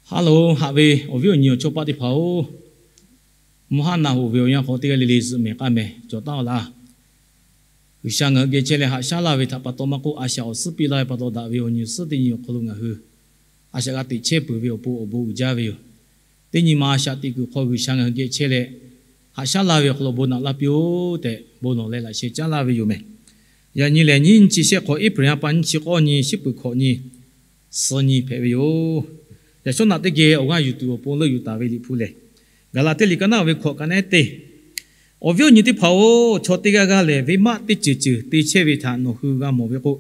Haˉ loˬ, haꞈ ve awˬ viˉ awˬ nyi awˬ chawˇ paˆ teˇ hpaˍ-oˬ, mvuhˇ haˉ naˆ hoꞈ ve awˬ yanˇ hk'aw teˇ g'aˇ le le zuhꞈ mehˍ k'aˇ mehˍ cawˬ taˉ-oˬ laˇ. G'uiˬsha ngaˬ hui geh chehˇ leh haꞈ shaˉ laˇ ve htaꞈ pa taw maˇ k'oˆ, a shaꞈ awˬ suhˉ piˇ laˇ ve pa taw, daꞈ ve awˬ nyi awˬ suhˉ teˇ nyi awˬ hk'aw lo ngaˬ hui a shaꞈ g'a teꞈ chehˇ peuˬ ve awˬ pon awˬ bon uiˍ jaˇ ve yoˬ. Teˇ nyi ma a shaꞈ teꞈ kuiˬ hk'aw G'uiˬsha ngaˬ hui geh chehˇ leh haꞈ shaˉ laˇ ve awˬ hk'aw lo bon naꞈ laˇ piˇ-oˆ tehꞈ, bon lawˬ leh laꞈ sheh caˉ laˇ ve yoˬ mehˍ. Yaꞈ nyi lehˬ, nyiˇ nyi chi shehˆ hk'awꞈ, April ha pa nyiˇ chi k'awˇ nyi, shiˉ peuˬ hkawꞈ nyi, suh nyi hpehꞈ ve yoˬ. Yaꞈ shawˉ naꞈ teˇ geh awˬ g'aˇ yuˬ tuˬ awˬ pon leuˆ yuˬ taˍ ve Liꞈ hpu lehˬ, Gaˍlaˍtiˆ liꞈ ka naˆ ve hkawꞈ ka nehˉ teˇ, awˬ viˉ awˬ nyi teˇ hpaˍ-oˬ, chaw teˇ g'aˇ g'aˇ lehˬ, venˇbaˆ teˇ ceuˬ ceuˬ te chehˇ ve htaꞈ nawˬ hui g'a mawˬ ve k'o,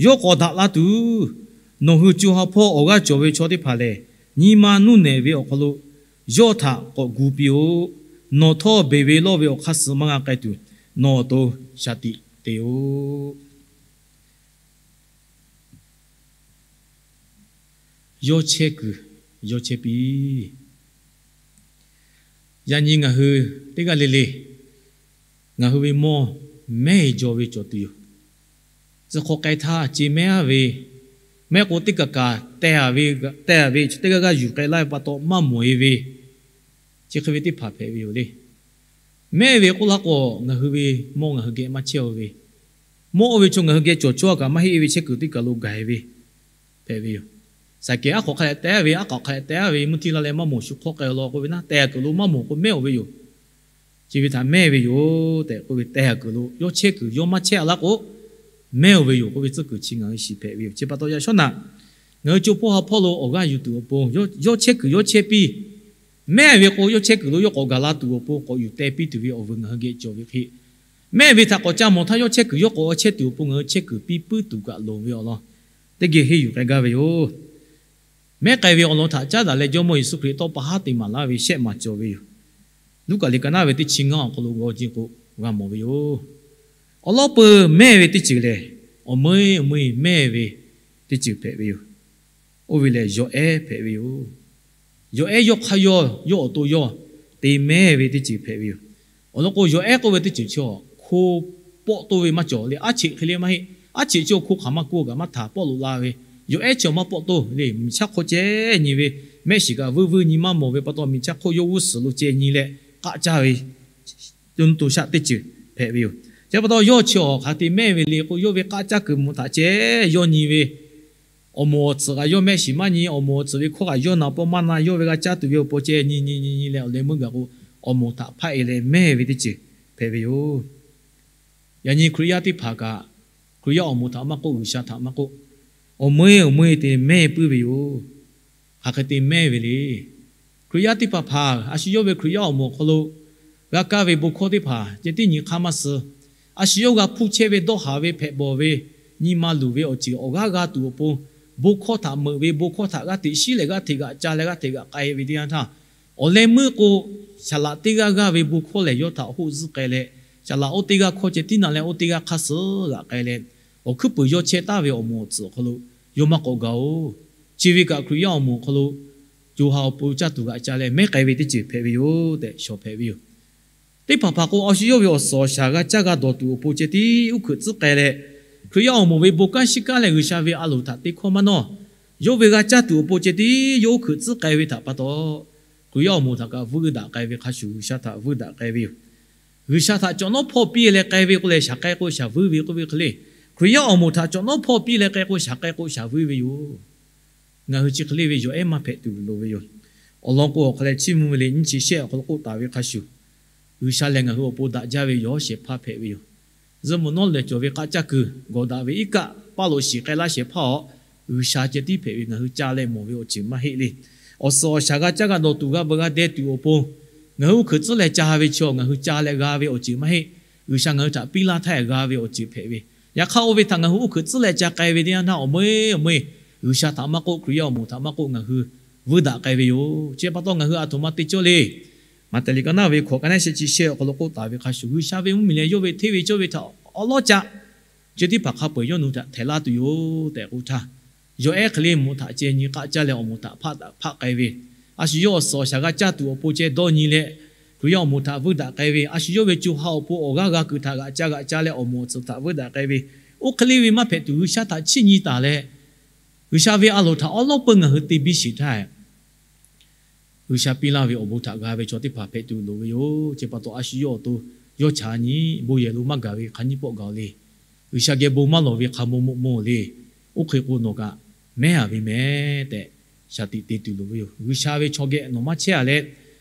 yawˇ k'awꞈ daꞈ la tuˬ, nawˬ hui co ha hpawˇ awˬ g'aˇ cawˬ ve chaw teˇ hpaˍ lehˬ, nyi ma nuˇ nehˬ ve awˬ hk'aw lo yawˇ htaꞈ k'awꞈ gu piˇ-oˆ. Nawˬ htawˇ beˬ ve lawˇ ve awˬ hk'aˇ suh maˇ g'a k'ai tuˬ, nawˬ awˬ to shaˍ tiꞈ te-oˆ. Yawˇ chehˇ kuiˬ yawˇ chehˇ piˇ. Yaꞈ nyi ngaˬ hui teˇ g'aˇ le le, ngaˬ hui ve mawˇ mehˉ jaw ve cawˬ tuˬ yoˬ. Tcuh hk'aw k'ai htaˇ ce mehˉ-a ve, mehˉ k'o teˇ kaˬ kaˬ teh-a ve, teh-a ve teˇ g'aˇ g'aˇ yuˬ k'ai laˇ ve pa taw maˇ mawˬ-e ve, chi hk'e ve teˇ hpaˍ hpehꞈ ve yoˬ le. Mehˉ ve k'oˆ laˇ k'o, ngaˬ hui ve mawˇ ngaˬ hui geh maˇ chehˇ-o ve, mawˇ oˇ ve chaw ngaˬ hui geh cawˬ cawˇ kaꞈ maˇ heˆ ve chehˇ kuiˬ teˇ kaˬ lo gaˬ-e ve hpehꞈ ve yoˬ. Saˍkeˍ aˉ k'awꞈ hk'a leh teh ve, aˉ k'awꞈ hk'a leh teh ve, mvuhˇ tiˇ la leh maˇ mawˬ shu hk'awˇ k'ai-o law k'oˆ ve naˉ, teh-a kuiˬ lo maˇ mawˬ k'o mehˉ-oˬ ve yoˬ. Chi ve htaꞈ mehˉ ve yoˬ tehꞈ k'oˆ ve, teh-a kuiˬ lo yawˇ chehˇ kuiˬ yawˇ maˇ chehˇ-a laˇ k'o, mehˉ-oˬ ve yoˬ k'oˆ ve tcuhˉ kuiˬ chi ngaˬ hui shiˍ hpehꞈ ve yoˬ. Chi pa taw yaꞈ shawˉ naꞈ ngaˬ hui co hpawˇ ha hpawˇ lo awˬ g'aˇ yuˬ tuˬ awˬ pon, yawˇ chehˇ kuiˬ yawˇ chehˇ piˇ. Mehˉ ve k'o, yawˇ chehˇ kuiˬ lo yawˇ k'awꞈ gaˬ la tuˬ awˬ pon k'awꞈ yuˬ teh piˇ tuˬ ve awˬ vuiˬ ngaˬ hui geh cawˬ ve hk'e, mehˉ ve htaꞈ k'awꞈ ca mawˬ htaˇ yawˇ chehˇ kuiˬ yawˇ k'awꞈ chehˇ tuˬ awˬ pon ngaˬ hui chehˇ kuiˬ piˇ puiˉ tuˬ kaꞈ loˍ ve awˬ lawn teˇ geh henˇ yuˬ k'ai gaˇ ve yoˬ. Mehˉ k'ai ve awˬ lawn htaꞈ caˉ daꞈ leh Jawˇmawˇ Yeˍsuˆ Hkriꞈ tawˇ pa haˉ te maˍ laˇ ve shehˆ maˬ cawˬ ve yoˬ. Luˉkaꞈ liꞈ ka naˆ ve teˇ chi ngaˇ awˬ hk'aw lo g'aw nyi k'o g'a mawˬ ve yoˬ. Awˬ lawn peuˬ mehˉ ve teˇ ceuˬ lehˬ, awˬ meuˇ awˬ meuˇ mehˉ ve teˇ ceuˬ hpehꞈ ve yoˬ. Oˇ ve lehˬ yawˬ ehˉ hpehꞈ ve yoˬ. Yawˬ ehˉ yawˇ hk'aˇ yawˇ, yawˇ awˬ to yawˇ te mehˉ ve teˇ ceuˬ hpehꞈ ve yoˬ. Awˬ lawn k'o, yawˬ ehˉ k'oˆ ve teˇ ceuˬ chi awˬ hko pawˆ toˇ ve maˇ cawˬ le. Aˉ cheꞈ hk'e le maˇ heˆ. Aˉ cheꞈ chi awˬ hko hk'aˬ maˇ k'oˆ kaꞈ maˇ htaˍ pawˆ loꞈ la ve, yawˬ ehˉ chi awˬ maˇ pawˆ toˇ le. Miˬ chaˇ hk'oˆ ceh nyi ve, mehˆ shiˍ kaꞈ vuiˇ vuiˇ nyi maˇ mawˬ ve pa taw, miˬ chaˇ hk'oˆ yawˇ g'uˇ suhˍ lo ceh nyi leh k'aˆ caˇ ve to shaˆ teˇ ceuˬ hpehꞈ ve yoˬ. Chi pa taw yawˇ chi awˬ hk'aˬ te mehˉ ve le k'o, yawˇ ve k'aˆ caˇ kuiˬ mvuh htaꞈ ceh yawˇ nyi ve, awˬ moˍ awˬ tsuhꞈ kaꞈ yawˇ mehˆ shiˍ maˇ nyi, awˬ moˍ awˬ tsuhꞈ ve hkawˇ kaꞈ yawˇ na pawˆ maˇ na, yawˇ ve g'a caˇ tuˬ ve awˬ pon ceh nyi nyi nyi nyi leh awˬ leh meuˇ gaˬ k'o, awˬ moˍ htaꞈ hpaˆ-e leh mehˉ ve teˇ ceuˬ hpehꞈ ve yoˬ. Yaꞈ nyi Hkriꞈ yaˇ teˇ hpaˍ kaꞈ, Hkriꞈ yaˇ awˬ moˍ htaꞈ maˇ k'oˆ, G'uiˬsha htaꞈ maˇ k'oˆ, awˬ meuˇ awˬ meuˇ te mehˉ puiˉ ve yoˬ. Hk'aˬ hk'e te mehˉ ve le. Hkriꞈ yaˇ teˇ hpaˍ hpaˍ a shu yawˇ ve Hkriꞈ yaˇ awˬ moˍ awˬ hk'aw lo g'a kaˇ ve bon hkawˇ teˇ hpaˍ ceh tiˉ nyi hk'aˇ maˇ suh. A shu yawˇ g'a hpuˇ chehˇ ve dawˇ haˍ ve hpehꞈ bawˬ ve nyi ma luˬ ve awˬ ceuˬ awˬ g'aˇ g'a tuˬ awˬ pon, bon hkawˇ htaꞈ meuꞈ ve, bon hkawˇ htaꞈ g'aˇ hteꞈ shiˉ leh g'aˇ hteꞈ g'aꞈ ca leh g'aˇ hteꞈ g'aꞈ k'ai ve teˇ yanˇ htaˇ, awˬ leh meuˇ k'o, saˍ laꞈ teˇ g'aˇ g'aˇ ve bon hkawˇ lehˬ yawˇ htaꞈ hoˆ zuhˆ k'ai leh, saˍ laꞈ oˇ teˇ g'aˇ hkawˇ ceh tiˉ na leh oˇ teˇ g'aˇ hk'aˇ suh g'aꞈ k'ai leh, awˬ hkuiˉ puiˍ yawˇ chehˇ taˍ ve awˬ moˍ awˬ tsuhꞈ awˬ hk'aw lo yawˇ maˇ k'awꞈ gaˬ-oˬ. Chi ve kaꞈ Hkriꞈ yaˇ awˬ moˍ awˬ hk'aw lo co ha awˬ pon caˇ tuˬ g'aꞈ ca leh mehˉ k'ai ve teˇ ceuˬ hpehꞈ ve yoˬ tehꞈ shawˍ hpehꞈ ve yoˬ. Teˇ hpaˍ hpaˍ k'o, a shu yawˇ ve awˬ suhˍ awˬ shaˍ g'a caˇ g'a dawˬ tuˬ awˬ pon ceh tiˉ uˉ hkuiꞈ tcuhˉ k'ai leh, Hkriꞈ yaˇ awˬ moˍ ve bon kanˉ shiˉ kanˉ leh G'uiˬsha ve a loˍ htaꞈ te hkawˇ maˇ nawˇ, yawˇ ve g'a caˇ tuˬ awˬ pon ceh tiˉ yawˇ uˉ hkuiꞈ tcuhˉ k'ai ve htaꞈ pa taw, Hkriꞈ yaˇ awˬ moˍ htaꞈ kaꞈ vuiˇ daꞈ k'ai ve hk'a shuˍ G'uiˬsha htaꞈ vuiˇ daꞈ k'ai ve yoˬ. G'uiˬsha htaꞈ cawꞈ nawˉ hpawˇ piˇ leh k'ai ve k'o lehˬ, shaˍ k'ai k'o shaˍ vuiˇ ve k'oˆ ve hk'e le. Hkriꞈ yaˇ awˬ moˍ htaꞈ cawꞈ nawˉ hpawˇ piˇ leh k'ai k'o shaˍ k'ai k'o shaˍ vuiˇ ve yoˬ. Ngaˬ hui chi hk'e le ve yawˬ ehˉ maˇ hpehꞈ tuˬ loˍ ve yoˬ. Awˬ lawn k'o, awˬ hk'aw leh chiˇ mvuh ve le nyiˇ chi shehˆ awˬ hk'aw lo k'oˆ taˍ ve hk'a shuˍ, G'uiˬsha lehˬ ngaˬ hui awˬ pon daꞈ jaˇ ve yawˬ shehˍ hpaˇ hpehꞈ ve yoˬ. Zuhꞈ mvuhꞈ nawˉ lehˬ cawˬ ve k'aˆ caˇ kuiˬ gawˬ daꞈ ve iˉ kaˆ paˇ lo shiˍ k'ai laˇ shehˍ hpaˇ-aˬ, G'uiˬsha ceh tiˉ hpehꞈ ve ngaˬ hui ca leh mawˬ ve awˬ ceuˬ maˇ heˆ le. Awˬ suhˍ awˬ shaˍ g'a caˇ g'a dawˬ tuˬ g'a beuꞈ g'a deh tuˬ awˬ pon, ngaˬ hui uˉ hkuiꞈ tcuhˉ leh ca ve chi-awˬ, ngaˬ hui ca leh g'a ve awˬ ceuˬ maˇ heˆ. G'uiˬsha ngaˬ hui htaꞈ piˇ laˇ htaˇ g'a ve awˬ ceuˬ hpehꞈ ve. Yaꞈ hk'aˇ, oˇ ve htaꞈ ngaˬ hui uˉ hkuiꞈ tcuhˉ leh ca k'ai ve teˇ yanˇ htaˇ, awˬ meuˇ awˬ meuˇ G'uiˬsha htaꞈ maˇ k'oˆ, Hkriꞈ yaˇ awˬ moˍ htaꞈ maˇ k'oˆ, ngaˬ hui vuiˇ daꞈ k'ai ve yoˬ. Chi pa taw, ngaˬ hui aˬ htoꞈ ma te cawˇ le. Maꞈhtehˍ liꞈ ka naˆ ve hkawꞈ ka naˆ shehˆ chi shehˆ awˬ hk'aw lo k'oˆ taˍ ve hk'a shuˍ, G'uiˬsha ve mvuhˇmiˬ leh yawˇ ve hteˇ ve cawˇ ve htaꞈ awˉ lawˉ caˆ, chi teˇ hpaˍ hk'a peu-eˬ yawˇ nu htaꞈ htehꞈ laˇ tuˬ yoˬ tehꞈ k'oˆ htaˇ, yawˬ ehˉ hk'e le mvuhꞈ htaꞈ ceh nyi k'aˆ caˇ leh awˬ moˍ htaꞈ hpaˆ daꞈ hpaˆ k'ai ve, a shu yawˇ awˬ suhˍ awˬ shaˍ g'a caˇ tuˬ awˬ pon ceh dawˇ nyi leh, Hkriꞈ yaˇ awˬ moˍ htaꞈ vuiˇ daꞈ k'ai ve, a shu yawˇ ve co ha awˬ pon awˬ g'aˇ g'a kuiˬ htaꞈ g'aꞈ ca g'aꞈ ca leh awˬ moˍ awˬ tsuhꞈ htaꞈ vuiˇ daꞈ k'ai ve, oˇ hk'e le ve maˇ hpehꞈ tuˬ G'uiˬsha htaꞈ chiˇ nyi taˍ leh, G'uiˬsha ve a loˍ htaꞈ awˉ lawˉ peuˇ ngaˬ hui te biˇ sheˍ htaˇ, G'uiˬsha piˇ laˇ ve awˬ bon htaꞈ g'a ve chaw teˇ hpaˍ hpehꞈ tuˬ loˍ ve yoˬ. Chi pa taw a shu yawˇ awˬ to yawˇ chaꞈ nyi bon yehˬ lo maˇ gaˬ ve hk'a nyiˇ pawˆ gaˬ-oˬ le. G'uiˬsha geh bon maˇ lawˬ ve hk'a mawˇ mawˇ mawˇ le. Oˇ hk'e k'o nawˬ kaꞈ mehˉ-a ve mehˍ tehꞈ shaˍ tiꞈ te tuˬ loˍ ve yoˬ. G'uiˬsha ve chaw geh nawˬ maˇ chehˇ-a leh,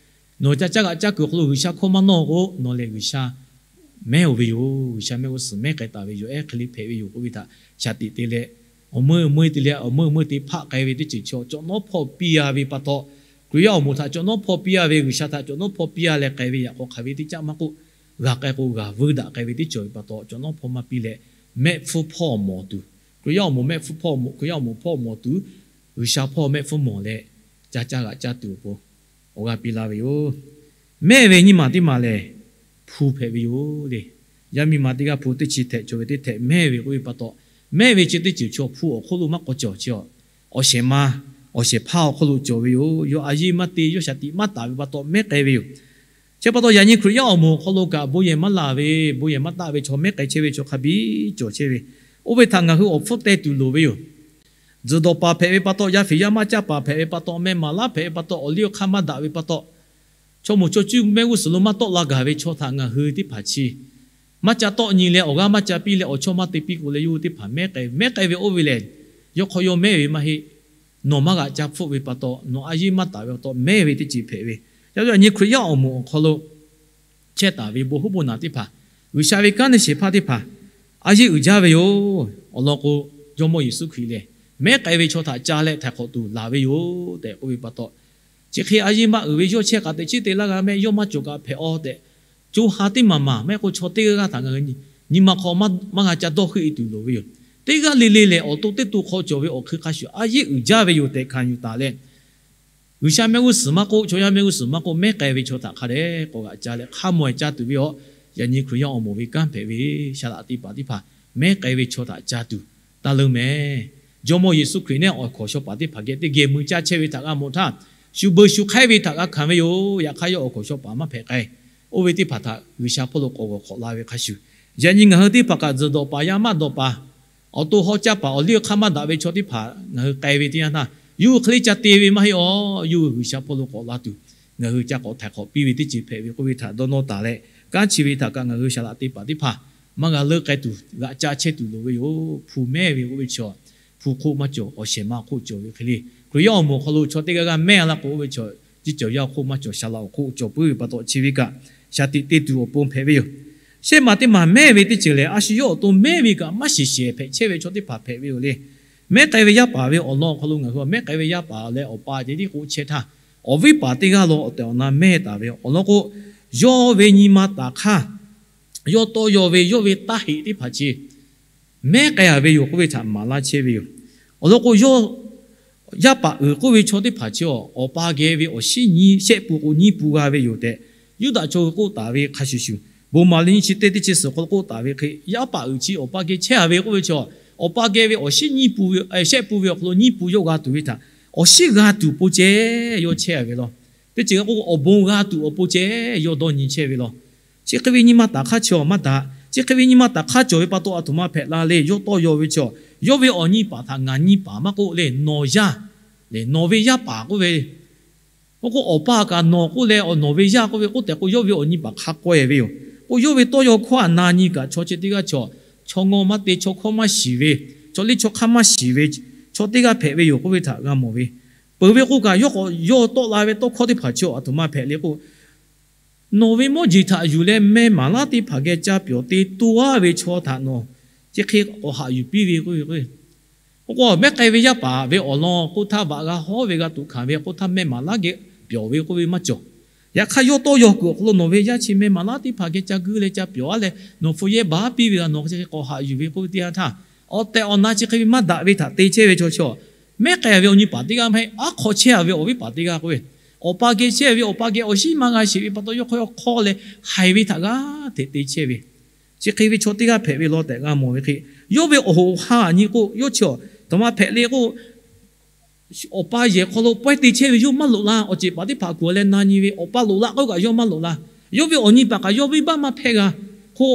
nawˬ ca caˇ g'aꞈ caˇ kuiˬ awˬ hk'aw lo G'uiˬsha hkawˇ maˇ nawˇ k'o, nawˬ lehˬ G'uiˬsha mehˉ-oˬ ve yoˬ. G'uiˬsha mehˆ g'uˇ suhˍ mehˉ k'ai taˍ ve yoˬ. Ehˉ hk'e le hpehꞈ ve yoˬ k'oˆ ve htaꞈ shaˍ tiꞈ te leh, awˬ meuˇ meuˇ te leh awˬ meuˇ meuˇ te hpaˆ k'ai ve teˇ ceuˬ chaw cawˬ nawˉ hpawˇ piˇ-a ve pa taw, Hkriꞈ yaˇ awˬ moˍ htaꞈ cawˬ nawˉ hpawˇ piˇ-a ve, G'uiˬsha htaꞈ cawˬ nawˉ hpawˇ piˇ-a leh k'ai ve yaꞈ k'aw hk'aˬ ve teˇ caˆ maˇ k'oˆ, g'a k'ai k'o g'a veuˇ daꞈ k'ai ve teˇ ceuˬ ve pa taw cawˬ nawˉ hpawˇ maˇ piˇ leh, mehˆ hpfuhˇ hpawˇ mawˬ tuˬ, Hkriꞈ yaˇ awˬ moˍ mehˆ hpfuhˇ hpawˇ mawˬ, Hkriꞈ yaˇ awˬ moˍ hpawˇ mawˬ tuˬ, G'uiˬsha hpawˇ mehˆ hpfuhˇ mawˬ leh, ca caˇ g'aꞈ caˇ tuˬ awˬ pon awˬ g'aˇ piˇ laˇ ve yoˬ. Mehˉ ve nyiˇ maˬ teˇ maˬ lehˬ, hpu hpehꞈ ve yoˬ le. Yaˇ miˇ ma teˇ g'aˇ hpu teˇ chi htehꞈ cawˬ ve teˇ htehꞈ mehˉ ve k'oˆ ve pa taw, mehˉ ve chi teˇ ceuˬ chaw hpu awˬ hk'oˆ lo maˇ k'awꞈ cawˬ chi-a. Awˬ shehˍ ma, awˬ shehˍ hpaˇ awˬ hk'oˆ lo cawˬ ve yoˬ. Yawˇ a yiˇ maˇ te, yawˇ shaˍ tiꞈ maˇ taˍ ve pa taw mehˉ k'ai ve yoˬ. Chi pa taw yaꞈ nyi Hkriꞈ yaˇ awˬ moˍ awˬ hk'aw lo kaꞈ bon yehˬ maˇ laˬ ve, bon yehˬ maˇ taˆ ve chaw mehˉ k'ai chehˇ ve chaw hk'a biˇ cawˬ chehˇ ve. Oˇ ve htaꞈ ngaˬ hui awˬ hpfuhˇ teh tuˬ loˍ ve yoˬ. Tzuhˬ dawˬ paˍ hpehꞈ ve pa taw, yaˇ fiˍ yaˇ maˇ caˇ paˍ hpehꞈ ve pa taw, meh maˍ laˉ hpehꞈ ve pa taw, awˬ liˇ awˬ hk'aˇ maˇ daꞈ ve pa taw, chaw moˍ chaw cuˇ mehˆ g'uˇ suhˍ lo maˇ tawˆ la gaˬ ve chaw htaꞈ ngaˬ hui teˇ hpaˍ chi maˇ ca tawˆ nyi leh, awˬ g'aˇ maˇ ca piˇ leh, awˬ chawˇ maˇ te piˇ k'o leh, yawˇ hui teˇ hpaˍ mehˉ k'ai ve, mehˉ k'ai ve oˇ ve lehˬ, yawˇ hk'aw yawˇ mehˉ ve maˇ heˆ. Nawˬ maˇ g'a ca hpfuhˆ ve pa taw, nawˬ a yiˇ maˇ taˍ ve pa taw mehˉ ve teˇ ceuˬ hpehꞈ ve. Yaꞈ nyi Hkriꞈ yaˇ awˬ moˍ awˬ hk'aw lo chehˇ taˍ ve bon hoˉ bon naˬ teˇ hpaˍ, G'uiˬsha ve kanˉ neˇ shehˍ hpaˇ teˇ hpaˍ, a yiˇ uiˍ jaˇ ve yoˬ. Awˬ lawn k'o, Jawˇmawˇ Yeˍsuˆ Hkriꞈ lehˬ, mehˉ k'ai ve chaw htaꞈ ca leh htaiˍ hk'awꞈ tuˬ laˬ ve yoˬ tehꞈ k'oˆ ve pa taw, chi hk'e a yiˇ maˇ uiˍ ve yawˇ chehˇ k'aꞈ teꞈ chiˉ te laˇ g'a meh, yawˇ maˇ cawˬ kaꞈ hpehꞈ-aw tehꞈ, co ha teˇ maˬ maˬ mehˆ k'o chaw teˇ g'aˇ g'aˇ htaꞈ ngaˬ hui nyi ma hk'aw maˇ g'a ca dawˇ heuˆ-e tuˬ loˍ ve yoˬ. Teˇ g'aˇ le le lehˬ, awˬ to teˇ to hk'aw cawˬ ve awˬ hk'ui hk'a shuˍ a yiˇ uiˍ jaˇ ve yoˬ tehꞈ hkanˍ yuˬ taˍ leh, G'uiˬsha mehˆ g'uˇ suhˍ maˇ k'oˆ, chaw yaˇ mehˆ g'uˇ suhˍ maˇ k'oˆ, mehˉ k'ai ve chaw htaꞈ hk'a dehꞈ k'awꞈ g'aꞈ ca leh hk'a mawˬ-e caˇ tuˬ ve awˬ, yaꞈ nyi Hkriꞈ yaˇ awˬ moˍ ve kanˉ hpehꞈ ve, shaˍ laꞈ teˇ hpaˍ teˇ hpaˍ mehˉ k'ai ve chaw htaꞈ ca tuˬ taˇ leuˉ meh. Jawˇmawˇ Yeˍsuˆ Hkriꞈ nehˉ awˬ hkawnˍ shaw paˍ teˇ hpaˍ geh teˇ geh mui caˇ chehˇ ve htaꞈ g'a mawˬ htaˇ, shu beuꞈ shu hk'aiˉ ve htaꞈ g'a hkanˍ ve yoˬ. Yaꞈ hk'aˇ yawˇ awˬ hkawnˍ shaw paˍ maˇ hpehꞈ k'ai. Oˇ ve teˇ hpaˍ htaꞈ G'uiˬsha hpawˇ lo k'awꞈ g'awˬ hk'awꞈ la ve hk'a shuˍ, yaꞈ nyi ngaˬ hui teˇ hpaˍ kaꞈ tzuhˬ dawˬ paˍ yaˇ maˇ dawˬ paˍ, awˬ to hawˉ caˇ paˍ, awˬ liˇ awˬ hk'aˇ maˇ daꞈ ve chaw teˇ hpaˍ ngaˬ hui k'ai ve teˇ yanˇ htaˇ, yawˇ hui hk'e le ca te ve maˇ heˆ-aw. Yawˇ hui G'uiˬsha hpawˇ lo k'awꞈ la tuˬ, ngaˬ hui ca k'awꞈ htaiˍ hk'awꞈ piˇ ve teˇ ceuˬ hpehꞈ ve k'oˆ ve htaꞈ dawˇ nawˇ taˍ leh, kanˉ chi ve htaꞈ kaꞈ ngaˬ hui shaˍ laꞈ teˇ hpaˍ teˇ hpaˍ maˇ g'a leuˉ k'ai tuˬ g'aꞈ ca chehˇ tuˬ loˍ ve yoˬ. Hpu mehˉ ve k'oˆ ve chi, hpu hk'oˆ maˇ cawˬ, awˬ shehˍ ma hk'oˆ cawˬ ve hk'e le. Hkriꞈ yaˇ awˬ moˍ awˬ hk'aw lo chaw teˇ g'aˇ g'aˇ mehˉ la k'o, oˇ ve chaw ciˉ cawˬ yaˇ hk'oˆ maˇ cawˬ, shaˍ laꞈ awˬ hk'oˆ cawˬ puiˉ ve pa taw chi ve kaꞈ shaˍ tiꞈ te tuˬ awˬ pon hpehꞈ ve yoˬ. Shehˆ maˬ teˇ maˬ mehˉ ve teˇ ceuˬ lehˬ, a shu yawˇ awˬ to mehˉ ve kaꞈ maˇ shiˍ shehˍ hpehꞈ chehˇ ve chaw teˇ hpaˍ hpehꞈ ve yoˬ le. Mehˉ k'ai ve yaˇ paˍ ve awˬ lawn awˬ hk'aw lo ngaˬ hui mehˉ k'ai ve yaˇ paˍ leh awˬ pa ceh tiˉ k'oˆ chehˇ htaˇ, awˬ viˉ paˍ teˇ g'aˇ lo awˬ tehˬ awˬ na mehˉ taˍ ve awˬ lawn k'o, yawˇ ve nyi ma taˍ hk'aˇ, yawˇ tawˇ yaw ve yawˇ ve taˇ heꞈ teˇ hpaˍ chi mehˉ k'ai-a ve yoˬ k'oˆ ve htaꞈ maˍ laˇ chehˇ ve yoˬ. Awˬ lawn k'o, yawˇ yaˇ paˍ uiˍ k'oˆ ve chaw teˇ hpaˍ chi awˬ pa geh ve awˬ shinˉ nyiˇ shehˆ pun k'o nyiˇ pun g'a ve yoˬ tehꞈ, Yuˇdaꞈ chaw hui k'oˆ taˍ ve hk'a shuˍ shuˍ, bon maˍ liꞈ nyiˇ chi teˇ teˇ chi suhˍ hk'aw lo k'oˆ taˍ ve hk'e, yaˇ paˍ uiˍ chi awˬ pa geh chehˇ-a ve k'oˆ ve chi, awˬ pa geh ve awˬ shinˉ nyiˇ pun ve, shehˆ pun ve awˬ hk'aw lo nyiˇ pun yawˇ g'a tuˬ ve htaꞈ, awˬ shinˉ g'a tuˬ pon ceh yawˇ chehˇ-a ve law. Teˇ ceuˬ k'o, awˬ bon g'a tuˬ awˬ pon ceh yawˇ dawˇ nyi chehˇ ve law. Chi hk'e ve nyi ma taˍ hk'aˇ chi awˬ maˇ daꞈ. Chi hk'e ve nyi ma taˍ hk'aˇ cawˬ ve pa taw, aˬ htoꞈ ma hpehꞈ la le. Yawˇ tawˇ yaw ve chi, yawˇ ve awˬ nyi paˍ htaꞈ ngaˬ nyi paˍ maˇ k'oˆ le, nawˬ yaˇ, nawˬ ve yaˇ paˍ k'oˆ ve, k'o k'o, awˬ pa kaꞈ nawˬ k'oˆ leh, nawˬ ve yaˇ k'oˆ ve k'oˆ tehꞈ k'o, yawˇ ve awˬ nyi paˍ hk'a k'awehˬ ve yoˬ. K'o, yawˇ ve tawˇ yaw hkawˇ a na nyi kaꞈ, chaw chi teˇ g'aˇ chaw, chaw ngaw maˇ te, chaw hkawˇ maˇ shiˍ ve, chaw liˇ chaw hk'aˇ maˇ shiˍ ve chaw teˇ g'aˇ hpehꞈ ve yoˬ k'oˆ ve htaꞈ g'a mawˬ ve. Peuˬ ve k'o kaꞈ, yawˇ k'awꞈ yawˇ tawˆ la ve tawˇ hkawˇ teˇ hpaˍ chi aˬ htoꞈ ma hpehꞈ le k'o, nawˬ ve mawˇ jeˬ htaꞈ yuˬ leh meh maˍ laˉ teˇ hpaˍ geh ca pyawˬ te to-a ve chaw htaꞈ nawˬ chi hk'e k'awꞈ haꞈ yuˬ piˇ ve k'oˆ ve k'o, k'o k'o, mehˉ k'ai ve yaˇ paˍ ve awˬ lawn k'oˆ htaˇ, vaꞈ g'a hawˉ ve g'a tuꞈ hkanˍ ve k'oˆ htaˇ, meh maˍ laˉ geh pyawˬ ve k'oˆ ve maˇ cawˬ. Yaꞈ hk'aˇ, yawˇ tawˇ yaw kuiˬ awˬ hk'aw lo nawˬ ve yaˇ chi meh maˍ laˉ teˇ hpaˍ geh ca guiˇ leh ca pyawˬ-a leh, nawˬ hpu yehˇ baˬ piˇ ve g'a nawˬ chi hk'e k'awꞈ haꞈ yuˬ ve k'oˆ ve teˇ yanˇ htaˇ, awˬ tehˬ awˬ na chi hk'e ve maˇ daꞈ ve htaꞈ te chehˇ ve chaw chi, mehˉ k'ai-a ve awˬ nyi paˍ teˇ g'aˇ maˇ heˆ, aˉ hk'aw chehˇ-a ve awˬ viˉ paˍ teˇ g'aˇ k'oˆ ve, awˬ pa geh chehˇ ve, awˬ pa geh awˬ shinˉ maˇ g'a sheˍ ve pa taw, yawˇ hk'aw yawˇ hk'awˇ leh haiˬ ve htaꞈ g'aˇ hteꞈ te chehˇ ve, chi hk'e ve chaw teˇ g'aˇ hpehꞈ ve law tehꞈ g'a mawˬ ve hk'e, yawˇ ve awˬ hoꞈ ha nyi k'o, yawˇ chi aˬ htoꞈ ma hpehꞈ le k'o, awˬ pa yehˬ hk'aw lo pawehˇ te chehˇ ve yawˇ maˇ loꞈ la. Awˬ ceˬ paˍ teˇ hpaˍ kuˬ leh na nyi ve, awˬ pa loꞈ la k'oˆ kaꞈ yawˇ maˇ loꞈ la. Yawˇ ve awˬ nyi paˍ kaꞈ yawˇ venˇbaˆ maˇ hpehˇ g'a. K'o,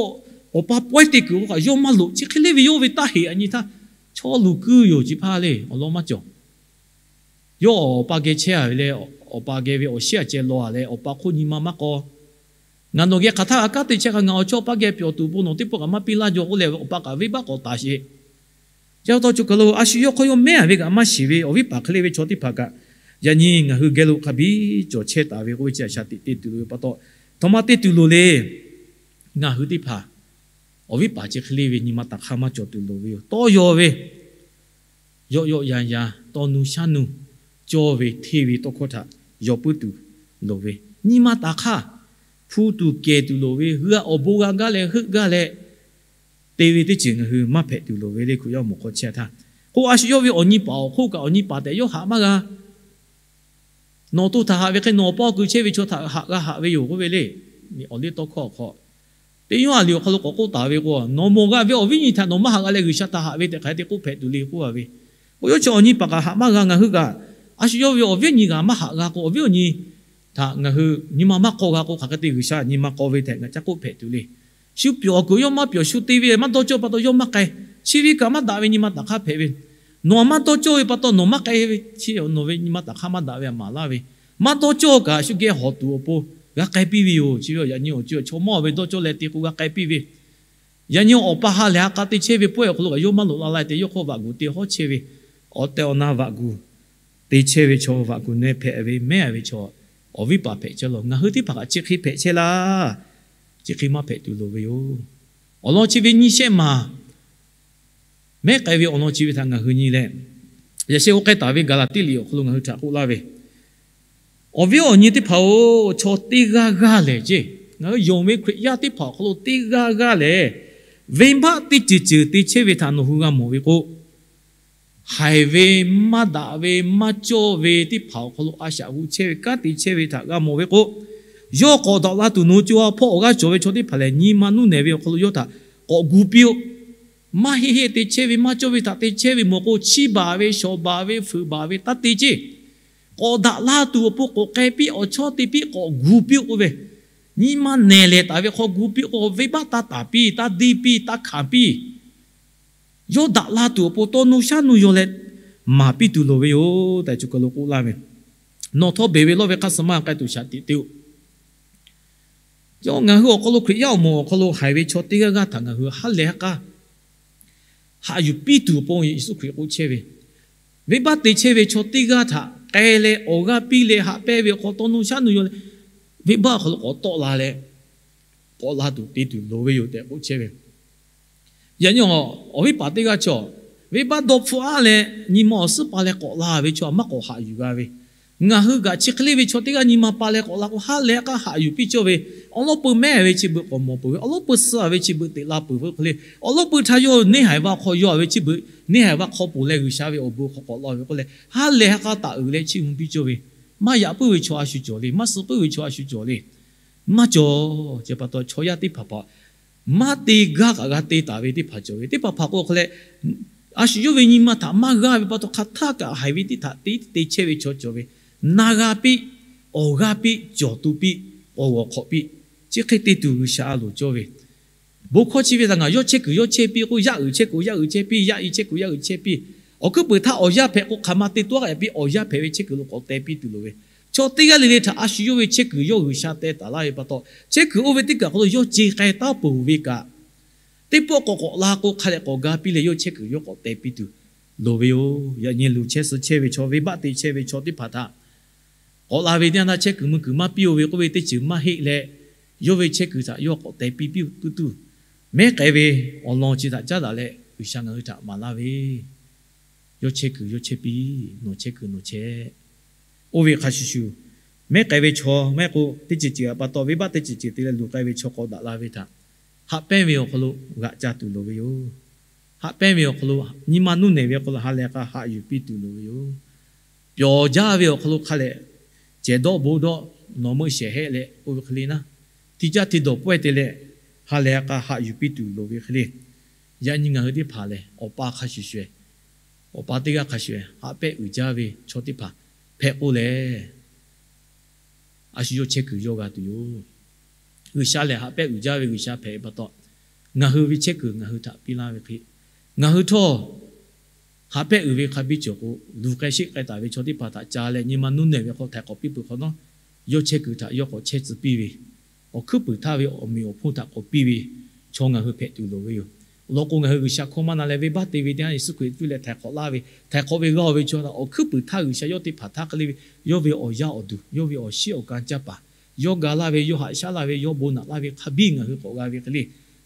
awˬ pa pawehˇ te kuiˬ k'o kaꞈ yawˇ maˇ loꞈ. Chi hk'e le ve yawˇ ve taˇ heꞈ a nyi htaˇ, chaw luˬ kuiˬ yoˬ. Chi hpaˇ le awˬ lawn maˇ cawˬ. Yawˇ awˬ pa geh chehˇ-a ve leh, Awˬ pa geh ve awˬ shiˉ aꞈ ceh law a leh, awˬ pa hk'oˆ nyi ma maˇ k'aw. Ngaˬ nawˬ geh hk'aˬ htaˇ g'a kanˉ te chehˇ hk'a, ngaˬ awˬ chawˇ paˇ geh pyawˬ tuˬ awˬ pon nawˬ teˇ pawˆ kaꞈ maˇ piˇ laˇ jaw k'oˆ leh, awˬ pa kaꞈ venˇbaˆ k'awꞈ taˍ sheˍ. Chi pa taw choˬ kaˬ lo a shu yawˇ hk'aw yawˇ mehˉ a ve kaꞈ maˇ shiˍ ve awˬ viˉ paˍ hk'e le ve chaw teˇ hpaˍ kaꞈ, yaꞈ nyi ngaˬ hui geh lo hk'a biˇ cawˬ chehˇ taˍ ve k'oˆ ve chi a shaꞈ teꞈ te tuˬ loˍ ve pa taw, htaꞈ ma te tuˬ loˍ le. Ngaˬ hui teˇ hpaˍ awˬ viˉ paˍ chi hk'e le ve nyi ma taˍ hk'aˇ maˇ cawˬ tuˬ loˍ ve yoˬ. Tawˇ yaw ve, yawˆ yawˆ yan yan, tawˇ nuˇ shaˉ nuˇ, cawˇ ve hteˇ ve tawˇ hkawˇ htaꞈ yaw puiˉ tuˬ loˍ ve, nyi ma taˍ hk'aˇ hpu tuˬ kehˬ tuˬ loˍ ve, hui a awˬ bon g'a gaˇ leh heuˆ gaˇ leh te ve teˇ ceuˬ ngaˬ hui maˇ hpehꞈ tuˬ loˍ ve le. Hkriꞈ yaˇ awˬ moˍ hk'aw chehˇ htaˇ, k'o a shu yawˇ ve awˬ nyi paˍ awˬ hk'oˆ kaꞈ awˬ nyi paˍ tehꞈ yawˇ haꞈ maˇ g'a. Nawˬ to htaꞈ haꞈ ve hk'e nawˬ awˬ paw kuiˬ chehˇ ve chaw htaꞈ haꞈ g'a haꞈ ve yoˬ k'oˆ ve le. Awˬ liˇ tawˇ hkawˇ awˬ hk'aw teˇ yawˇ a liꞈ awˬ hk'aw lo k'awꞈ k'oˆ taˍ ve k'o, nawˬ mawˬ g'a ve awˬ viˉ nyi htaꞈ nawˬ maˇ haꞈ g'a leh G'uiˬsha htaꞈ haꞈ ve tehꞈ hk'aˬ hk'e te k'oˆ hpehꞈ tuˬ le k'oˆ a ve. K'o yawˇ chi awˬ nyi paˍ kaꞈ haꞈ maˇ g'a, ngaˬ hui kaꞈ a shu yawˇ ve awˬ viˉ nyi kaꞈ maˇ haꞈ g'a k'o, awˬ viˉ awˬ nyi htaꞈ ngaˬ hui nyi ma maˇ k'aw g'a k'o, hk'aˬ hk'e te G'uiˬsha nyi ma k'aw ve tehꞈ ngaˬ ca k'oˆ hpehꞈ tuˬ le. Shu pyawˬ awˬ kuiˬ yawˇ maˇ pyawˬ, shu te ve maˇ dawˇ cawˇ pa taw yawˇ maˇ k'ai. Chi ve kaꞈ maˇ daꞈ ve nyi ma taˍ hk'aˇ hpehꞈ ve. Nawˬ maˇ dawˇ cawˇ ve pa taw nawˬ maˇ k'ai ve, chi nawˬ ve nyi ma taˍ hk'aˇ maˇ daꞈ ve a maˍ laˇ ve. Maˇ dawˇ cawˇ kaꞈ shu geh hawˬ tuˬ awˬ pon g'a k'ai piˇ ve yoˬ. Chi ve yaꞈ nyi awˬ ceuˬ chaw mawˇ ve dawˇ cawˇ leh te k'o g'a k'ai piˇ ve. Yaꞈ nyi awˬ pa ha lehˬ ha k'a te chehˇ ve pawehˇ awˬ hk'aw lo kaꞈ yawˇ maˇ loꞈ la la tehꞈ yawˇ hk'aw vaꞈ guˬ te hawˉ chehˇ ve, awˬ tehˬ awˬ na vaꞈ guˬ te chehˇ ve chaw vaꞈ guˬ neh hpehꞈ ve mehˉ ve chaw awˬ viˉ paˍ hpehꞈ chehˇ law. Ngaˬ hui teˇ hpaˍ kaꞈ chi hk'e hpehꞈ chehˇ laˇ. Chi hk'e maˇ hpehꞈ tuˬ loˍ ve yoˬ. Awˬ lawn chi ve nyi shehˆ maˬ mehˉ k'ai ve awˬ lawn chi ve htaꞈ ngaˬ hui nyi leh, yaꞈ sheh oˇ k'ai taˍ ve Gaˍlaˍtiˆ liꞈ awˬ hk'aw lo ngaˬ hui htaꞈ k'oˆ laˇ ve, awˬ viˉ awˬ nyi teˇ hpaˍ-oˬ, chaw teˇ g'aˇ g'aˇ lehˬ ceˇ, ngaˬ hui yonˍ ve Hkriꞈ yaˇ teˇ hpaˍ awˬ hk'aw lo teˇ g'aˇ g'aˇ lehˬ, venˇbaˆ teˇ ceuˬ ceuˬ te chehˇ ve htaꞈ nawˬ hui g'a mawˬ ve k'o, haiˬ ve, maˇ daꞈ ve, maˇ cawˇ ve teˇ hpaˍ awˬ hk'aw lo a shaꞈ g'u chehˇ ve kanˉ te chehˇ ve htaꞈ g'a mawˬ ve k'o, yawˇ k'awꞈ daꞈ la tuˬ nawˬ hui co ha hpawˇ awˬ g'aˇ cawˬ ve chaw teˇ hpaˍ lehˬ, nyi ma nuˇ nehˬ ve awˬ hk'aw lo yawˇ htaꞈ k'awꞈ gu piˇ-oˆ. Maˇ heˆ heˆ te chehˇ ve, maˇ cawˇ ve htaꞈ te chehˇ ve mawˬ k'o, chiˇ baˬ ve, shawˍ baˬ ve, fuiˍ baˬ ve taˇ te ceˇ. K'awꞈ daꞈ la tuˬ awˬ pon k'awꞈ k'ai piˇ, awˬ chawˇ te piˇ k'awꞈ gu piˇ-oˆ k'oˆ ve, nyi ma nehˬ lehˬ taˍ ve hk'aw gu piˇ k'o, venˇbaˆ taˇ taˍ piˇ, taˇ deˇ piˇ, taˇ hkanˍ piˇ. Yawˇ daꞈ la tuˬ awˬ pon tawˇ nuˇ shaˉ nuˇ yaw leh maˍ piˇ tuˬ loˍ ve yoˬ tehꞈ choˬ kaˬ lo k'oˆ laˇ ve. Nawˬ htawˇ beˬ ve lawˇ ve hk'aˇ suh maˇ k'ai tuˬ shaˍ tiꞈ te-oˆ. Yawˇ ngaˬ hui awˬ hk'aw lo, Hkriꞈ yaˇ awˬ moˍ awˬ hk'aw lo haiˬ ve chaw teˇ g'aˇ g'aˇ htaꞈ ngaˬ hui ha lehˬ ha k'aˇ haꞈ yuˬ piˇ tuˬ awˬ pon Yeˍsuˆ Hkriꞈ k'oˆ chehˇ ve, venˇbaˆ te chehˇ ve chaw teˇ g'aˇ htaꞈ k'ai leh awˬ g'aˇ piˇ leh haꞈ pehnˇ ve awˬ hk'aw tawˇ nuˇ shaˉ nuˇ yaw leh, venˇbaˆ awˬ hk'aw lo k'awꞈ tawˆ la leh, k'awꞈ la tuˬ te tuˬ loˍ ve yoˬ tehꞈ k'oˆ chehˇ ve. Yaꞈ nyi awˬ viˉ paˍ teˇ g'aˇ chaw, venˇbaˆ dawˇ hpfuhˆ aˉ leh nyi ma awˬ suhˉ pa leh k'awꞈ la ve chaw maˇ k'awꞈ haꞈ yuˬ g'a ve. Ngaˬ hui kaꞈ chi hk'e le ve chaw teˇ g'aˇ nyi ma pa leh k'awꞈ la k'o, ha lehˬ k'aˇ haꞈ yuˬ piˇ cawˇ ve, awˬ lawˉ peuˬ mehˉ ve chi beuꞈ k'awꞈ mawˬ peuˬ ve, awˬ lawˉ peuˬ suh ve chi beuꞈ teꞈ la peuˬ ve hk'e le, awˬ lawˉ peuˬ htaˇ yawˇ neˇ haiˬ va hk'aw yaw ve chi beuꞈ, neˇ haiˬ va hk'aw ponˬ leh G'uiˬsha ve awˬ bon hk'aw k'awꞈ la ve k'oˆ leh, ha lehˬ ha k'a taˍ uiˍ leh chiˇ mvuh piˇ cawˇ ve, maˇ yaꞈ puiˉ ve chaw a shu cawˬ le, maˇ suh puiˉ ve chaw a shu cawˬ le. Maˇ cawˬ. Chi pa taw chaw yaˇ teˇ hpaˍ hpaˍ maˇ te gaˇ kaꞈ g'a te taˍ ve teˇ hpaˍ cawˬ ve, teˇ hpaˍ hpaˍ k'o hk'e leh, a shu yawˇ ve nyi ma htaꞈ maˇ g'aˇ ve pa taw hk'aˬ htaˇ kaꞈ haiˬ ve teˇ htaꞈ te te chehˇ ve chaw cawˬ ve, na g'a piˇ, awˬ g'aˇ piˇ, cawˬ tu piˇ, awˬ g'awˬ hk'awꞈ piˇ, chi hk'e te tuˬ G'uiˬsha a loˍ cawˇ ve. Bon hkawˇ chi ve htaꞈ ngaˬ yawˇ chehˇ kuiˬ yawˇ chehˇ piˇ k'o, yaˇ uiˍ chehˇ kuiˬ yaˇ uiˍ chehˇ piˇ, yaˇ i chehˇ kuiˬ yaˇ uiˍ chehˇ piˇ. Awˬ hkuiˉ peuˬ htaˇ awˬ yanˇ hpehꞈ k'o, hk'aˬ ma te tuˉ a k'ai piˇ, awˬ yanˇ hpehꞈ ve chehˇ kuiˬ lo k'awꞈ teh piˇ tuˬ loˍ ve. Chaw teˇ g'aˇ le le htaꞈ a shu yawˇ ve chehˇ kuiˬ yawˇ G'uiˬsha teh taˍ laˇ ve pa taw, chehˇ kuiˬ oˇ ve teˇ kaˬ hk'aw lo yawˇ ce k'ai taˉ peuˬ ve kaꞈ, teˇ pawˆ k'awꞈ k'awꞈ la k'o hk'a dehꞈ k'awꞈ ga piˇ leh yawˇ chehˇ kuiˬ yawˇ k'awꞈ teh piˇ tuˬ loˍ ve yoˬ. Yaꞈ nyi luˬ chehˇ suh chehˇ ve chaw, venˇbaˆ te chehˇ ve chaw teˇ hpaˍ htaꞈ k'awꞈ la ve teˇ yanˇ htaˇ chehˇ kuiˬ mui kuiˬ maˇ piˇ-oˬ ve k'oˆ ve teˇ ceuˬ maˇ heˆ leh, yawˇ ve chehˇ kuiˬ htaꞈ yawˇ k'awꞈ teh piˇ piˇ tuˬ tuˬ, mehˉ k'ai ve awˬ lawn chi htaꞈ caˉ daꞈ leh G'uiˬsha ngaˬ hui htaꞈ maˍ laˇ ve, yawˇ chehˇ kuiˬ yawˇ chehˇ piˇ, nawˬ chehˇ kuiˬ nawˬ chehˇ. Oˇ ve hk'a shuˍ shuˍ, mehˉ k'ai ve chaw mehˉ k'o teˇ ceuˬ ceuˬ pa taw, venˇbaˆ teˇ ceuˬ ceuˬ te leh luˬ k'ai ve chaw k'awꞈ daꞈ la ve htaꞈ haꞈ pehnˇ ve awˬ hk'aw lo g'aꞈ ca tuˬ loˍ ve yoˬ. Haꞈ pehnˇ ve awˬ hk'aw lo, nyi ma nuˇ nehˬ ve awˬ hk'aw lo ha lehˬ k'a haꞈ yuˬ piˇ tuˬ loˍ ve yoˬ. Pyawˬ jaˇ ve awˬ hk'aw lo hk'a lehˬ, cehˬ dawˆ bon dawˆ, nawˬ meuˆ shehˍ hehˆ leh oˇ ve hk'e le naˉ, ti caˇ ti dawˬ pawehˇ te leh ha lehˬ k'a haꞈ yuˬ piˇ tuˬ loˍ ve hk'e le. Yaꞈ nyi ngaˬ hui teˇ hpaˍ lehˬ, awˬ pa hk'a shuˍ shuˍ, awˬ pa teˇ g'aˇ hk'a shuˍ haꞈ pehˇ uiˍ jaˇ ve chaw teˇ hpaˍ hpehꞈ k'oˆ lehˬ, a shu yawˇ chehˇ kuiˬ yawˇ g'a tuˬ yoˬ. G'uiˬsha lehˬ haꞈ pehˇ uiˍ jaˇ ve G'uiˬsha hpehꞈ ve pa taw, ngaˬ hui ve chehˇ kuiˬ ngaˬ hui htaꞈ piˇ laˇ ve hk'e, ngaˬ hui htawˇ hk'a pehˆ uiˍ ve hk'a biˇ cawˬ k'o, luˬ k'ai sheˆ k'ai taˍ ve chaw teˇ hpaˍ htaꞈ ca leh nyi ma nuˇ nehˬ ve hk'aw htaiˍ hk'awꞈ piˇ peuˬ hk'awꞈ nawˉ, yawˇ chehˇ kuiˬ htaꞈ yawˇ k'awꞈ chehˇ tcuh piˇ ve, awˬ hkuiˉ puiˍ htaˇ ve awˬ meꞈ awˬ hponˇ htaꞈ k'awꞈ piˇ ve chaw ngaˬ hui hpehꞈ tuˬ loˍ ve yoˬ. Awˬ lawn k'o, ngaˬ hui G'uiˬsha hkawˇ maˇ na leh venˇbaˆ te ve teˇ yanˇ Yeˍsuˆ Hkriꞈ cuˇ leh htaiˍ hk'awꞈ laˇ ve, htaiˍ hk'awꞈ ve g'a-oˬ ve chaw htaꞈ awˬ hkuiˉ puiˍ htaˇ G'uiˬsha yawˇ teˇ hpaˍ htaˇ hk'e le ve, yawˇ ve awˬ yaˇ awˬ duˬ, yawˇ ve awˬ shiˉ awˬ ka caˇ paˍ, yawˇ ga laˇ ve, yawˇ haꞈ shaˉ laˇ ve, yawˇ bon naꞈ laˇ ve hk'a biˇ ngaˬ hui k'awꞈ g'a ve hk'e le,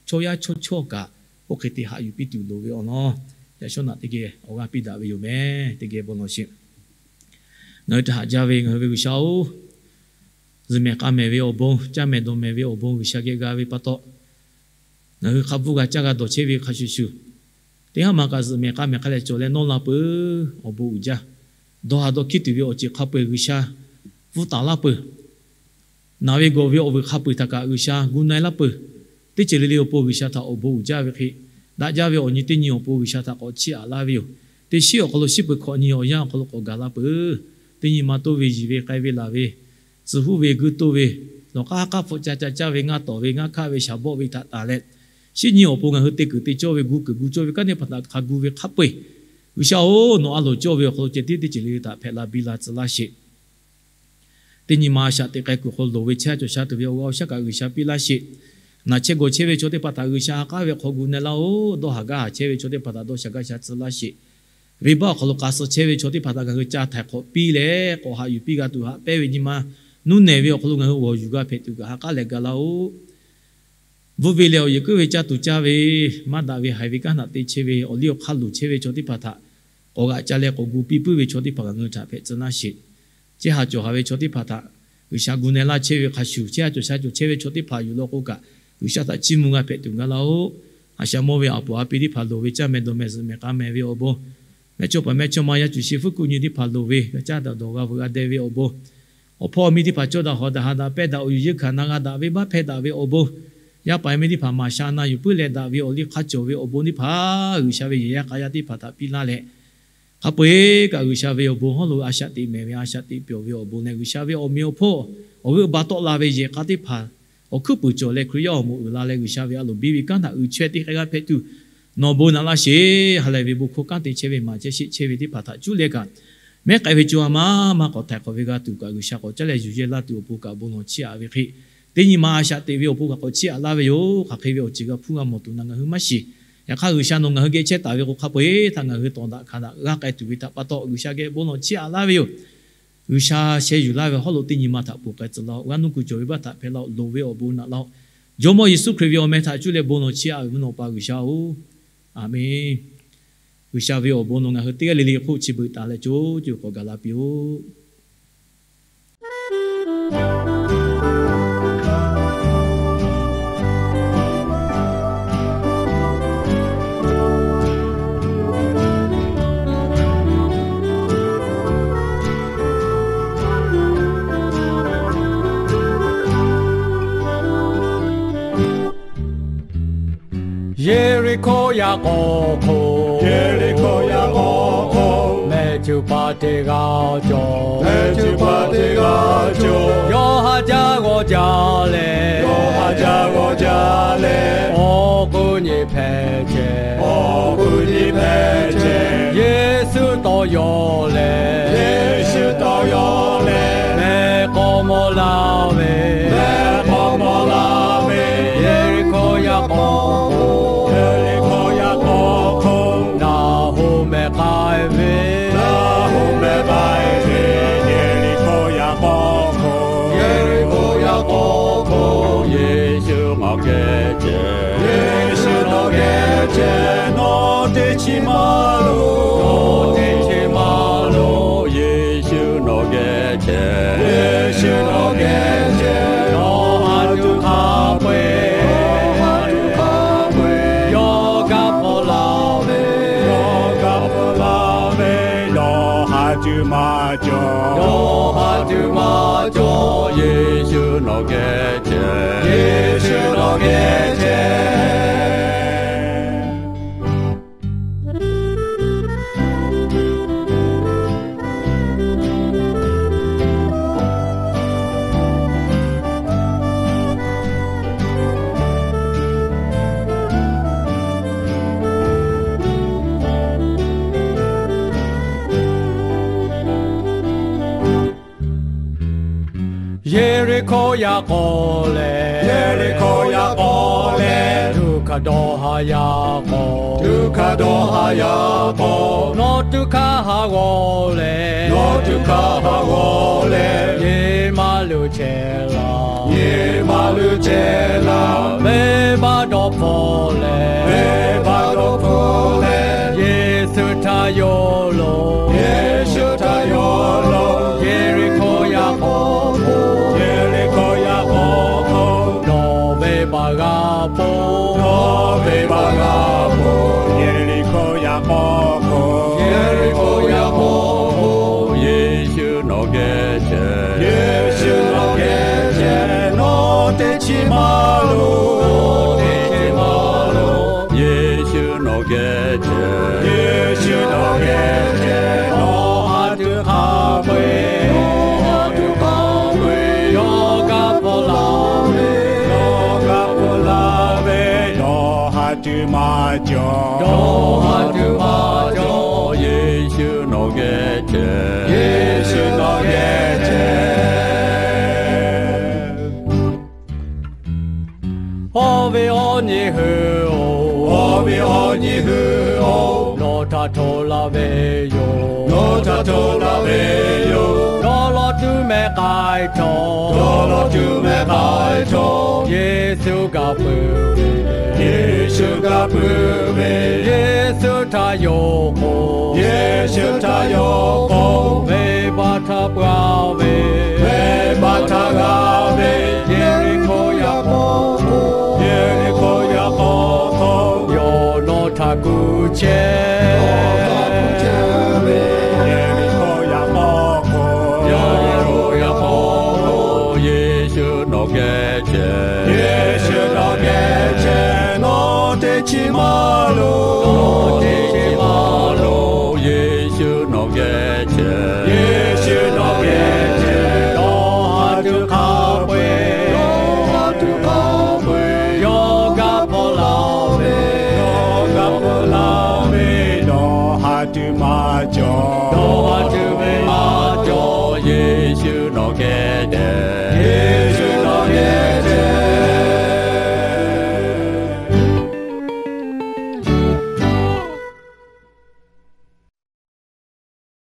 chaw yaˇ chaw chawˇ kaꞈ oˇ hk'e te haꞈ yuˬ piˇ tuˬ loˍ ve awˬ lawn, yaꞈ shawˉ naꞈ teˇ geh awˬ g'aˇ piˇ daꞈ ve yoˬ meh. Teˇ geh bon lawˬ sheˍ. Ngaˬ hui htaꞈ haꞈ jaˇ ve ngaˬ hui ve G'uiˬsha-oˬ, zuhꞈ mehˍ k'a mehˍ ve awˬ bon, caˇ mehˍ dawˬ mehˍ ve awˬ bon G'uiˬsha geh g'a ve pa taw, ngaˬ hui hk'a bvuhˇ g'a caˇ g'a dawˬ chehˇ ve hk'a shuˍ shuˍ, teˇ haˉ ma kaꞈ zuhꞈ mehˍ k'a mehˍ hk'a leh cawˬ leh nawˇ la peuˬ. Awˬ bon uiˍ jaˇ. Dawˇ haˍ dawˇ hkiˇ tuˬ ve awˬ ceuˬ hk'a peu-eˬ G'uiˬsha pfuhˇ taˍ laˇ peuˬ. Naˬ ve gawˬ ve awˬ vuiˬ hk'a peu-eˬ htaꞈ kaꞈ G'uiˬsha gu na-e laˇ peuˬ. Teˇ ceuˬ le le awˬ pon G'uiˬsha htaꞈ awˬ bon uiˍ jaˇ ve hk'e, daꞈ jaˇ ve awˬ nyi teˇ nyi awˬ pon G'uiˬsha htaꞈ k'awꞈ chiˇ aꞈ laˇ ve yoˬ. Teˇ shiˉ awˬ hk'aw lo shiˉ peuˬ hkawꞈ nyi awˬ yanˇ awˬ hk'aw lo k'awꞈ gaˬ la peuˬ. Teˇ nyi ma toˇ ve, yiˬ ve, k'ai ve, laˬ ve, tcuh huˉ ve, guiˇ toˇ ve, lawˬ k'aˉ k'aˉ hpfuhˆ ca ca caˇ ve, ngaˇ tawˍ ve, ngaˇ hkaˆ ve, shaˍ bawˆ ve htaꞈ tanˬ leh, shiˉ nyi awˬ pon ngaˬ hui te kuiˬ te cawˇ ve, gu kuiˬ gu cawˇ ve, kanˉ teˇ hpaˍ htaꞈ hk'a gu ve hk'a peu-eˬ, G'uiˬsha-oˬ, nawˬ a loˍ cawˇ ve awˬ hk'aw lo ceh tiˉ teˇ ceuˬ le le htaꞈ hpehꞈ la biˇ la tcuh laˇ sheˍ. Teˇ nyi ma a shaꞈ teꞈ k'ai kuiˬ hk'aw loˍ ve chehˇ sha cawˬ sha tuˬ ve awˬ g'aˇ awˬ shaˉ kaꞈ G'uiˬsha piˇ laˇ sheˍ. Naˬ chehˇ gawˬ chehˇ ve chaw teˇ hpaˍ htaꞈ G'uiˬsha ha k'aˉ ve hk'aw gu na-e laˇ-oˬ. Dawˇ haˍ gaˇ haˍ chehˇ ve chaw teˇ hpaˍ htaꞈ dawˇ sha gaˇ sha tcuh laˇ sheˍ. Venˇbaˆ awˬ hk'aw lo k'a suh chehˇ ve chaw teˇ hpaˍ htaꞈ ngaˬ hui ca htaiˍ hk'awꞈ piˇ leh k'awꞈ haꞈ yuˬ piˇ g'a tuˬ haꞈ pehnˇ ve nyi ma nuˇ nehˬ ve awˬ hk'aw lo ngaˬ hui g'awˬ yuˬ g'a hpehꞈ tuˬ kaꞈ ha k'aˉ leh ga laˇ-oˬ. Bvuhˇ ve leh awˬ yehˬ kuiˉ ve caˇ tuˬ caˇ ve, maˇ daꞈ ve haiˬ ve kanˉ htaꞈ te chehˇ ve, awˬ liˇ awˬ hk'aˇ luˬ chehˇ ve chaw teˇ hpaˍ htaꞈ k'awꞈ g'aꞈ ca leh k'awꞈ gu piˇ puiˉ ve chaw teˇ hpaˍ ngaˬ hui htaꞈ hpehꞈ tcuh laˇ sheˍ. Chehˇ haˍ cawˬ haˍ ve chaw teˇ hpaˍ htaꞈ G'uiˬsha gu na-e laˇ chehˇ ve hk'a shuˍ, chehˇ haˍ cawˬ sha cawˬ chehˇ ve chaw teˇ hpaˍ yuˬ law k'o kaꞈ, G'uiˬsha htaꞈ chiˇ mvuh g'a hpehꞈ tuˬ gaˇ laˇ-oˬ. A shaꞈ mawˇ ve awˬ puˍ awˬ pi teˇ hpaˍ loˍ ve caˇ mehˍ dawˬ mehˍ zuhꞈ mehˍ k'a mehˍ ve awˬ bon, mehˇ chawˇ paˍ mehˇ chawˇ ma yaˇ cuˬ shi fuˉ kuˆ nyi teˇ hpaˍ loˍ ve g'a caˇ daꞈ dawˬ g'a veuꞈ g'a deh ve awˬ bon, awˬ hpawˇ awˬ miˇ teˇ hpaˍ cawˇ daꞈ hawˍ daꞈ ha daꞈ pehˇ daꞈ awˬ yuˬ yeunˇ hkanˍ na g'a daꞈ venˇbaˆ hpehˇ daꞈ ve awˬ bon, yaˇ paˍ yaˇ miˇ teˇ hpaˍ maˍ sha na yuˬ puiˉ leh daꞈ ve awˬ liˇ hk'a cawˬ ve awˬ bon teˇ hpaˍ G'uiˬsha ve yehˬ yaˇ k'a yaˇ teˇ hpaˍ htaꞈ piˇ laˇ leh, hk'a peu-eˬ kaꞈ G'uiˬsha ve awˬ bon hawˉ lo a shaꞈ teꞈ mehˍ ve a shaꞈ teꞈ pyawˬ ve awˬ bon leh G'uiˬsha ve awˬ meꞈ awˬ hponˇ awˬ g'euˆ ba tawˆ la ve yehˬ k'a teˇ hpaˍ awˬ hkuiˉ puiˍ cawˬ leh Hkriꞈ yaˇ awˬ moˍ uiˍ la leh G'uiˬsha ve a loˍ biˇ ve kanˉ htaꞈ uiˍ chaweh teˇ k'ai g'a hpehꞈ tuˬ nawˬ bon naꞈ laˇ sheˍ. Ha lehˬ ve bon hkawˇ kanˉ te chehˇ ve maˍ chehˇ sheˆ chehˇ ve teˇ hpaˍ htaꞈ cuˉ leh kaꞈ, mehˉ k'ai ve co ha ma maˇ k'awꞈ htaiˍ hk'awꞈ ve g'a tuˬ kaꞈ G'uiˬsha k'awꞈ caˉ leh yuˬ yehˇ laˇ tuˬ awˬ pon kaꞈ bon lawˬ chiˇ aꞈ ve hk'e, teˇ nyi ma a shaꞈ teꞈ ve awˬ pon kaꞈ k'awꞈ chiˇ aꞈ laˇ ve yoˬ. Hk'aˬ hk'e ve awˬ ceuˬ g'a hpuˇ g'a mawˬ tuˬ na ngaˬ hui maˇ shiˍ. Yaꞈ hk'aˇ G'uiˬsha nawˬ ngaˬ hui geh chehˇ taˍ ve k'o hk'a peu-eˬ htaꞈ ngaˬ hui tawˍ daꞈ hkanˍ daꞈ g'a k'ai tuˬ ve htaꞈ pa taw G'uiˬsha geh bon lawˬ chiˇ aꞈ laˇ ve yoˬ. G'uiˬsha sheh yuˬ laˇ ve hawˉ lo teˇ nyi ma htaꞈ ponˬ k'ai tcuh laˇ-oˆ. G'aˇ nuˇ kuiˬ cawˬ ve baˆ htaꞈ hpehꞈ laˇ-oˆ. Loˍ ve awˬ bon naꞈ laˇ-oˆ. Jawˇmawˇ Yeˍsuˆ Hkriꞈ ve awˬ meh htaꞈ cuˇ leh bon lawˬ chiˇ aꞈ ve mvuhˇ naw pa G'uiˬsha-oˬ, Aˍmenˬ. G'uiˬsha ve awˬ bon nawˬ ngaˬ hui teˇ g'aˇ le le hk'oˆ chi beuꞈ taˍ leh co co k'awꞈ gaˬ la piˇ-oˆ. Yeˍriˆhkoˇ yaꞈ k'aw hk'oˆ, Yeˍriˆhkoˇ yaꞈ k'aw hk'oˆ, mehˬ cuˬ paˍ teˇ g'aˇ cawˬ, mehˬ cuˬ paˍ teˇ g'aˇ cawˬ, yawˇ haꞈ jaˇ g'awˇ jaˇ leh, yawˇ haꞈ jaˇ g'awˇ jaˇ leh, awˬ kuiˬ nyi hpehꞈ chehˇ, awˬ kuiˬ nyi hpehꞈ chehˇ, Yeˍsuˆ tawˇ yaw leh, Yeˍsuˆ tawˇ yaw leh, mehˬ k'awꞈ mawˬ la ve, mehˬ k'awꞈ mawˬ la ve, Yeˍriˆhkoˇ yaꞈ k'aw hk'oˆ, Yeˍriˆhkoˇ yaꞈ k'aw hk'oˆ, Naˍhoˍ mehˬ k'ai ve, Naˍhoˍ mehˬ k'ai ve, Yeˍriˆhkoˇ yaꞈ k'aw hk'oˆ, Yeˍriˆhkoˇ yaꞈ k'aw hk'oˆ, Yeˍsuˆ nawˬ geh chehˇ, Yeˍsuˆ nawˬ geh chehˇ, nawˬ teˇ chi maˇ loˍ, nawˬ teˇ chi maˇ loˍ, Yeˍsuˆ nawˬ geh chehˇ, Yeˍsuˆ nawˬ geh chehˇ, nawˬ haꞈ tuˬ hk'a peu-eˬ, nawˬ haꞈ tuˬ hk'a peu-eˬ, yawˇ gaˇ hpawˇ la ve, yawˇ gaˇ hpawˇ la ve, yawˇ haꞈ tuˬ maˇ cawˬ, yawˇ haꞈ tuˬ maˇ cawˬ, Yeˍsuˆ nawˬ geh chehˇ, Yeˍsuˆ nawˬ geh chehˇ. Yeˍriˆhkoˇ yaꞈ k'aw leh, Yeˍriˆhkoˇ yaꞈ k'aw leh, tuꞈ hkaꞈ dawˇ haˍ yaꞈ k'aw, tuꞈ hkaꞈ dawˇ haˍ yaꞈ k'aw, nawˬ tuꞈ hkaꞈ haˍ g'awˇ leh, nawˬ tuꞈ hkaꞈ haˍ g'awˇ leh, yehˬ maˇ luˬ chehˇ laˇ, yehˬ maˇ luˬ chehˇ laˇ, venˇbaˆ dawˇ hpfuhˆ leh, venˇbaˆ dawˇ hpfuhˆ leh, Yeˍsuˆ htaꞈ yawˇ lo, Yeˍsuˆ htaꞈ yawˇ lo, Yeˍriˆhkoˇ yaꞈ k'aw k'o, Yeˍriˆhkoˇ yaꞈ k'aw k'o, nawˬ venˇbaˆ g'a hpuˇ, nawˬ venˇbaˆ g'a hpuˇ, Yeˍriˆhkoˇ yaꞈ k'aw k'o, Yeˍriˆhkoˇ yaꞈ k'aw k'o, Yeˍsuˆ nawˬ geh chehˇ, Yeˍsuˆ nawˬ geh chehˇ, nawˬ teˇ chi maˇ loˬ, nawˬ teˇ chi maˇ loˬ, Yeˍsuˆ nawˬ geh chehˇ, Yeˍsuˆ nawˬ geh chehˇ, nawˬ haꞈ tuˬ hk'a peu-eˬ, nawˬ haꞈ tuˬ hk'a peu-eˬ, yawˇ g'a hpuˇ laˇ ve, yawˇ g'a hpuˇ laˇ ve, yawˇ haꞈ tuˬ maˇ cawˬ, yawˇ haꞈ tuˬ maˇ cawˬ, Yeˍsuˆ nawˬ geh chehˇ, Yeˍsuˆ nawˬ geh chehˇ. Awˬ viˉ awˬ nyi hui-oˬ, awˬ viˉ awˬ nyi hui-oˬ, nawˬ htaꞈ hto laˇ ve yoˬ, nawˬ htaꞈ hto laˇ ve yoˬ. Dawˇ law tuˬ mehˆ k'ai htawˇ, dawˇ law tuˬ mehˆ k'ai htawˇ, Yeˍsuˆ g'a puiˉ ve, Yeˍsuˆ g'a puiˉ ve, Yeˍsuˆ htaꞈ yonˍ k'o, Yeˍsuˆ htaꞈ yonˍ k'o, venˇbaˆ htaꞈ g'a ve, venˇbaˆ htaꞈ g'a ve, Yeˍriˆhkoˇ yaꞈ k'aw k'o, Yeˍriˆhkoˇ yaꞈ k'aw k'o, yawˇ nawˬ htaꞈ kuˬ chehˇ, Yeˍriˆhkoˇ yaꞈ k'aw k'o, Yeˍriˆhkoˇ yaꞈ k'aw k'o, Yeˍsuˆ nawˬ geh chehˇ, Yeˍsuˆ nawˬ geh chehˇ, nawˬ teˇ chi maˇ loˬ, nawˬ teˇ chi maˇ loˬ, Yeˍsuˆ nawˬ geh chehˇ, Yeˍsuˆ nawˬ geh chehˇ, nawˬ haꞈ tuˬ hk'a peu-eˬ, nawˬ haꞈ tuˬ hk'a peu-eˬ, yawˇ g'a hpuˇ laˇ ve, yawˇ g'a hpuˇ laˇ ve, nawˬ haꞈ tuˬ maˇ cawˬ,